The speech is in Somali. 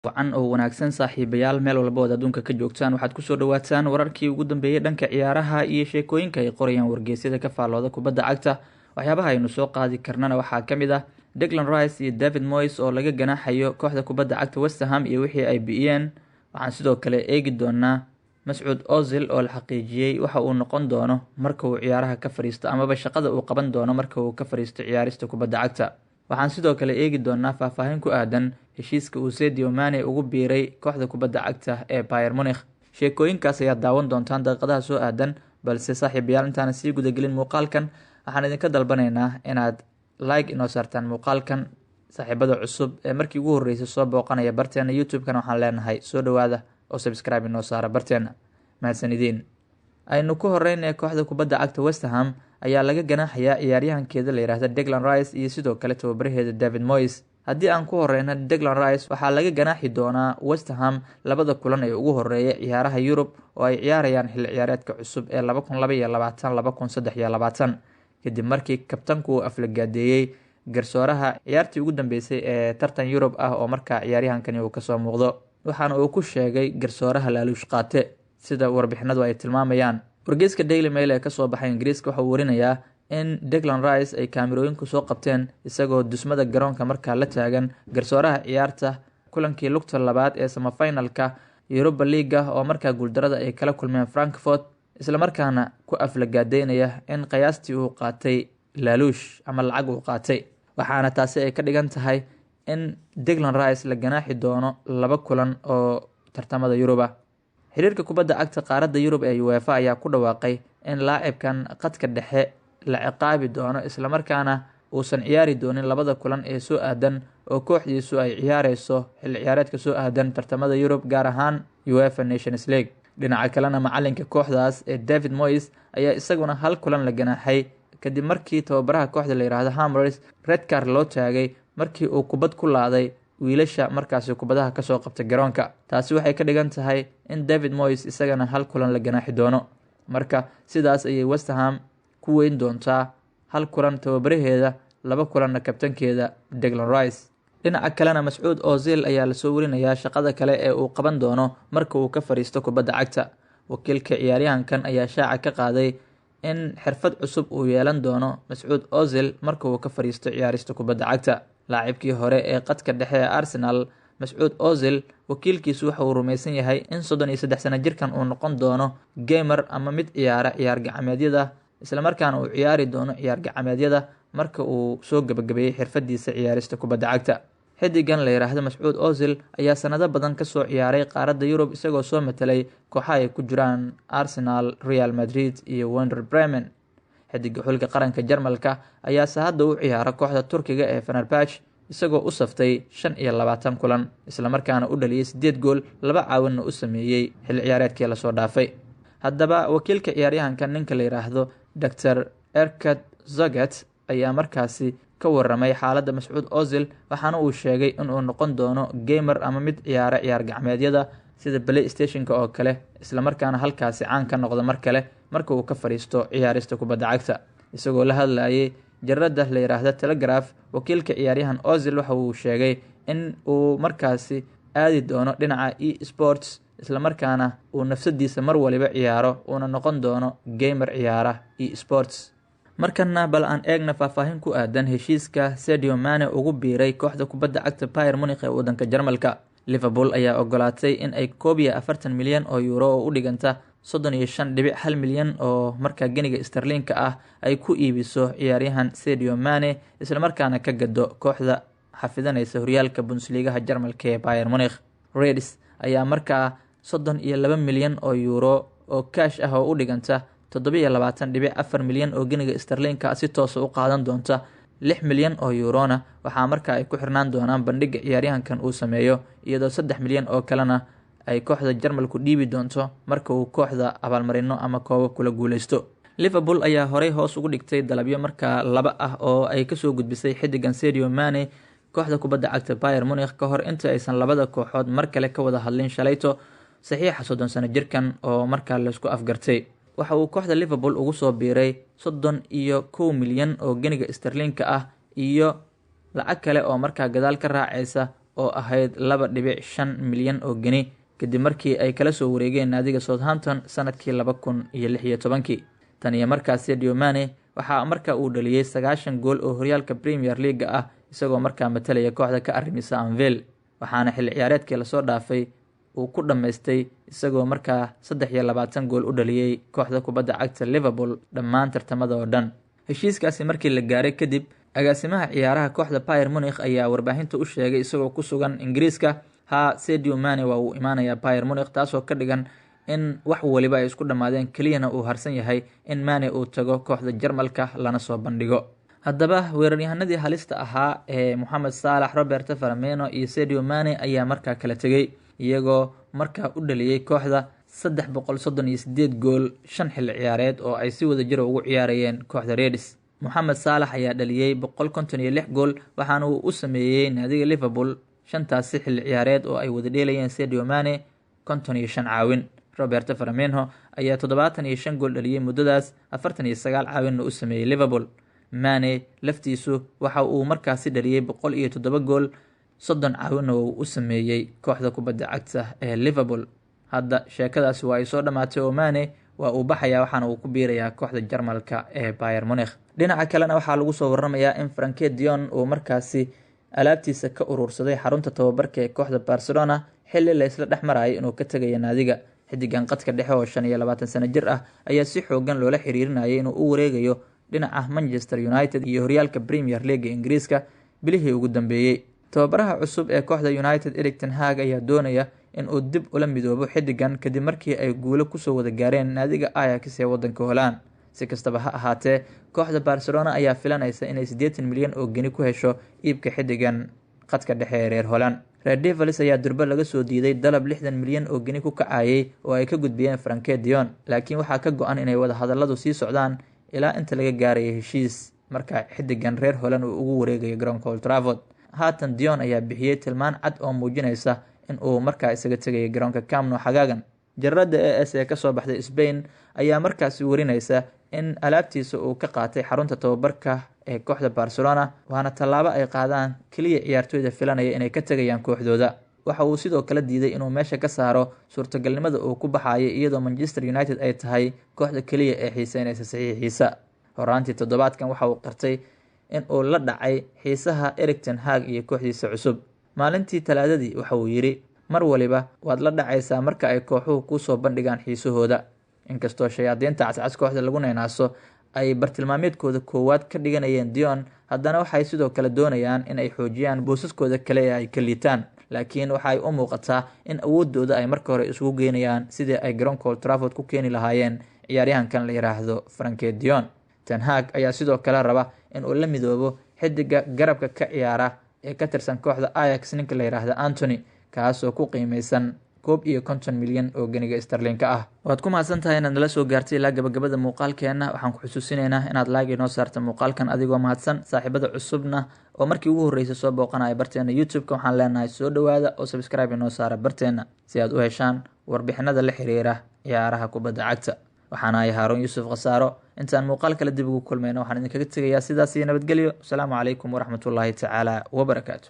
Wacan oo wanaagsan saaxiibayaal, meel walba ood adduunka ka joogtaan, waxaad kusoo dhawaataan wararkii ugu dambeeyay dhanka ciyaaraha iyo sheekooyinka ay qorayaan wargeysyada ka faallooda kubadda cagta. Waxyaabaha aynu soo qaadi karnana waxaa ka mid ah Declan Rice iyo David Moyes oo laga ganaaxayo kooxda kubadda cagta West Ham iyo wixii ay bi'iyeen. Waxaan sidoo kale eegi doonaa Mascuud Ozil oo la xaqiijiyey waxa uu noqon doono marka uu ciyaaraha ka fadhiisto, amaba shaqada uu qaban doono marka uu ka fadhiisto ciyaarista kubadda cagta. Waxaan sidoo kale eegi doonaa faahfaahin ku aadan heshiiska uu Sadio Mane ugu biiray kooxda kubadda cagta ee Bayern Munich. Sheekooyinkaas ayaad daawan doontaan daqiiqadaha soo aadan, balse saaxiibayaal, intaana sii gudagelin muuqaalkan, waxaan idinka dalbanaynaa inaad like inoo saartaan muuqaalkan. Saaxiibada cusub ee markii ugu horreysay soo booqanaya barteena YouTube-kana waxaan leenahay soo dhowaada oo subscribe inoo saara barteena. Mahadsanideen. Aynu ku horeynaya, kooxda kubadda cagta West Ham ayaa laga ganaaxayaa ciyaaryahankeeda la yidhaahda Declan Rice iyo sidoo kale tababaraheeda David Moyes. Haddii aan ku horeyna Declan Rice, waxaa laga ganaaxi doonaa West Ham labada kulan ee ugu horeeya ciyaaraha Yurub oo ay ciyaarayaan xilli ciyaareedka cusub ee 2022 2023, kadib markii kabtanku uu aflagaadeeyey garsooraha ciyaartii ugu dambeysay ee tartan Yurub ah oo markaa ciyaaryahankani uu kasoo muuqdo, waxaana uu ku sheegay garsooraha laaluush qaate, sida warbixinadu ay tilmaamayaan. Wargeyska Daily Mail ee kasoo baxay Ingiriiska waxa uu warinayaa in Declan Rice ay kaamirooyinku soo qabteen isagoo dusmada garoonka markaa la taagan garsooraha ciyaarta kulankii lugta labaad ee semifinalka Europa League-ga oo markaa guuldarada ay kala kulmeen Frankfurt, islamarkaana ku aflagaadeynaya in qiyaastii uu qaatay laaluush ama lacag uu qaatay. Waxaana taasi ay ka dhigan tahay in Declan Rice la ganaaxi doono laba kulan oo tartamada Yuruba. Xiriirka kubadda cagta qaaradda Yurub ee UEFA ayaa ku dhawaaqay in laacibkan qadka dhexe la ciqaabi doono, islamarkaana uusan ciyaari doonin labada kulan ee soo aadan oo kooxdiisu ay ciyaareyso xilli ciyaareedka soo aadan tartamada Yurub, gaar ahaan UEFA Nations League. Dhinaca kalena, macalinka kooxdaas ee David Moyes ayaa isaguna hal kulan la ganaaxay, kadib markii tababaraha kooxda la yidhaahdo Hammers red card loo taagay markii uu kubad ku laaday wiilasha markaasi kubadaha kasoo qabta garoonka. Taasi waxay ka dhigan tahay in David Moyes isagana hal kulan la ganaaxi doono. Marka sidaas ayay West Ham ku weyn doontaa hal kulan tababaraheeda, laba kulanna kabtankeeda Declan Rice. Dhinaca kalena, Mascuud Ozil ayaa lasoo warinayaa shaqada kale ee uu qaban doono marka uu ka fadhiisto kubadda cagta. Wakiilka ciyaaryahankan ayaa shaaca ka qaaday in xirfad cusub uu yeelan doono Mascuud Ozil marka uu ka fadhiisto ciyaarista kubadda cagta. Laacibkii hore ee qadka dhexe ee Arsenal Mascuud Ozil, wakiilkiisu waxa uu rumaysan yahay in 33 sano jirkan uu noqon doono gamer ama mid ciyaara ciyaar gacmeedyada, islamarkaana uu ciyaari doono ciyaar gacmeedyada marka uu soo gabagabeeyey xirfadiisa ciyaarista kubadda cagta. Xidigan la yidhaahdo Mascuud Ozil ayaa sanado badan kasoo ciyaaray qaaradda Yurub, isagoo soo matelay kooxa ay ku jiraan Arsenal, Real Madrid iyo Werder Bremen. Xidiga xulka qaranka Jarmalka ayaase hadda u ciyaara kooxda Turkiga ee Fenerbahce, isagoo u saftay 25 kulan, islamarkaana u dhaliyey 8 gool, laba caawinna u sameeyey xilli ciyaareedkii lasoo dhaafay. Haddaba wakiilka ciyaaryahankan, ninka la yidhaahdo Dr Erkat Zogat, ayaa markaasi ka waramay xaaladda Mascuud Ozil, waxaana uu sheegay inuu noqon doono gamer ama mid ciyaara ciyaar gacmeedyada sida PlayStationka oo kale, islamarkaana halkaasi caan ka noqda mar kale marka uu ka fadhiisto ciyaarista kubadda cagta. Isagoo la hadlayay jarada la yidhaahda Telegraph, wakiilka ciyaaryahan Ozil waxa uu sheegay in uu markaasi aadi doono dhinaca e sports, islamarkaana uu nafsadiisa mar waliba ciyaaro, uuna noqon doono gamer ciyaara e sports. Markana bal aan eegna faahfaahin ku aadan heshiiska Sadio Mane ugu biiray kooxda kubadda cagta Bayern Munich ee wadanka Jarmalka. Liverpool ayaa ogolaatay in ay 41 milyan oo euro oo u dhiganta 35.1 milyan oo markaa geniga sterliinka ah ay ku iibiso ciyaaryahan Sadio Mane, islamarkaana ka gado kooxda xafidanaysa horyaalka Bundesligaha Jarmalka ee Bayern Munich. Reds ayaa markaa 32 milyan oo euro oo kaash ah oo u dhiganta 27.4 milyan oo geniga sterliinka si toosa u qaadan doonta. 6 milyan oo eurona waxaa markaa ay ku xirnaan doonaan bandhiga ciyaaryahankan uu sameeyo, iyadoo 3 milyan oo kalena ay kooxda Jarmalku dhiibi doonto marka uu kooxda abaalmarino ama koobab kula guuleysto. Liverpool ayaa horey hoos ugu dhigtay dalabyo markaa laba ah oo ay kasoo gudbisay xidigan Sadio Mane kooxda kubadda cagta Bayern Munich, ka hor inta aysan labada kooxood mar kale ka wada hadlin shalayto saxiixa 30 sano jirkan oo markaa laisku afgartay. Waxa uu kooxda Liverpool ugu soo biiray 31 milyan oo geniga sterliinka ah iyo lacag kale oo markaa gadaal ka raacaysa oo ahayd 2.5 milyan oo geni kadib markii ay kala soo wareegeen naadiga Southampton sanadkii 2016. Tan iyo markaas Sadio Mane waxaa markaa uu dhaliyey 90 gool oo horyaalka Premier League ah, isagoo markaa matalaya kooxda ka arrimisa Anfield, waxaana xilli ciyaareedkii lasoo dhaafay uu ku dhammaystay isagoo markaa 23 gool u dhaliyey kooxda kubadda cagta Liverpool dhammaan tartamada oo dhan. Heshiiskaasi markii la gaaray kadib, agaasimaha ciyaaraha kooxda Bayern Munich ayaa warbaahinta u sheegay isagoo ku sugan Ingiriiska, ha Sadio Mane waa uu imaanayaa Bayern Munich, taasoo ka dhigan in wax waliba ay isku dhammaadeen, keliyana uu harsan yahay in Mane uu tago kooxda Jarmalka lana soo bandhigo. Haddaba weeraryahanadii halista ahaa ee Mohamed Salah, Roberto Firmino iyo Sadio Mane ayaa markaa kala tegey, iyagoo markaa u dhaliyey kooxda 338 gool 5 xilli ciyaareed oo ay si wada jira ugu ciyaarayeen kooxda Reds. Mohamed Salah ayaa dhaliyey 156 gool, waxaana uu u sameeyey naadiga Liverpool shantaasi xilli ciyaareed oo ay wada dheelayeen Sadio Mane 55 caawin. Roberto Firmino ayaa 75 gool dhaliyey muddadaas, 49 caawinna u sameeyey Liverpool. Mane laftiisu waxa uu markaasi dhaliyey 107 gool, 30 caawinna uu u sameeyey kooxda kubadda cagta ee Liverpool. Hadda sheekadaasi waa ay soo dhammaatay oo Mane waa uu baxayaa, waxaana uu ku biirayaa kooxda Jarmalka ee Bayern Munich. Dhinaca kalena waxaa lagu soo waramayaa in Frenkie de Jong uu markaasi alaabtiisa ka urursaday xarunta tababarka ee kooxda Barcelona xilli la isla dhex marayay inuu ka tegayo naadiga. Xidigan qadka dhexe oo 25 sano jir ah ayaa si xoogan loola xiriirinayay inuu u wareegayo dhinaca Manchester United iyo horyaalka Premier League Ingiriiska bilihii ugu dambeeyey. Tababaraha cusub ee kooxda United Erik ten Hag ayaa doonaya in uu dib ula midoobo xidigan kadib markii ay guulo kusoo wada gaareen naadiga Ajax ee wadanka Holland. Si kastaba ha ahaatee, kooxda Barcelona ayaa filanaysa inay 80 milyan oo geni ku hesho iibka xidigan qadka dhexe ee reer Holland. Red Devils ayaa durba laga soo diiday dalab 60 milyan oo geni ku kacayay oo ay ka gudbiyeen Frenkie de Jong, laakiin waxaa ka go-an inay wada hadalladu sii socdaan ilaa inta laga gaaraya heshiis marka xidigan reer Holland uu ugu wareegayo garoonka Old Trafford. Haatan de Jong ayaa bixiyey tilmaan cad oo muujinaysa in uu markaa isaga tegayo garoonka Camp Nou xagaagan. Jaradda AS ee kasoo baxday Spain ayaa markaasi warinaysa in alaabtiisa uu ka qaatay xarunta tababarka ee kooxda Barcelona, waana tallaabo ay qaadaan keliya ciyaartoyda filanaya inay ka tegayaan kooxdooda. Waxa uu sidoo kale diiday inuu meesha ka saaro suurtagalnimada uu ku baxayo, iyadoo Manchester United ay tahay kooxda keliya ee xiiseynaysa saxiixiisa. Horaantii toddobaadkan waxa uu qartay in uu la dhacay xiisaha Erik ten Hag iyo kooxdiisa cusub. Maalintii Talaadadii waxa uu yidhi, mar waliba waad la dhacaysaa marka ay kooxuhu kusoo bandhigaan xiisahooda. Inkastoo shayaadiinta cascas kooxda lagu naynaaso ay bartilmaameedkooda koowaad ka dhiganayeen Dion, haddana waxay sidoo kale doonayaan in ay xoojiyaan boosaskooda kale ee ay ka liitaan, laakiin waxa ay u muuqataa in awoodooda ay marka hore isugu geynayaan sidii ay garoonka Old Trafford ku keeni lahaayeen ciyaaryahankan la yiraahdo Frenkie de Jong. Ten Hag ayaa sidoo kale raba in uu la midoobo xidiga garabka ka ciyaara ee ka tirsan kooxda Ajax, ninka la yiraahdo Antony, kaasoo ku qiimeysan 51 milyan oo geniga sterlinka ah. Waad ku mahadsan tahay inaad nala soo gaartay ilaa gabagabada muuqaalkeenna. Waxaan ku xusuusinaynaa inaad laag inoo saarta muuqaalkan adigoo mahadsan. Saaxiibada cusubna oo markii ugu horreysay soo booqanaya barteena YouTube-ka, waxaan leenahay soo dhowaada oo subscribe inoo saara barteena si aad u heshaan warbixinada la xiriira ciyaaraha kubadda cagta. Waxaana ahay Haaruun Yuusuf Khasaaro. Intaan muuqaal kale dib ugu kulmayna, waxaan idinkaga tegayaa sidaas iyo nabadgelyo. Asalaamu calaykum waraxmatullaahi tacaala wabarakaatu.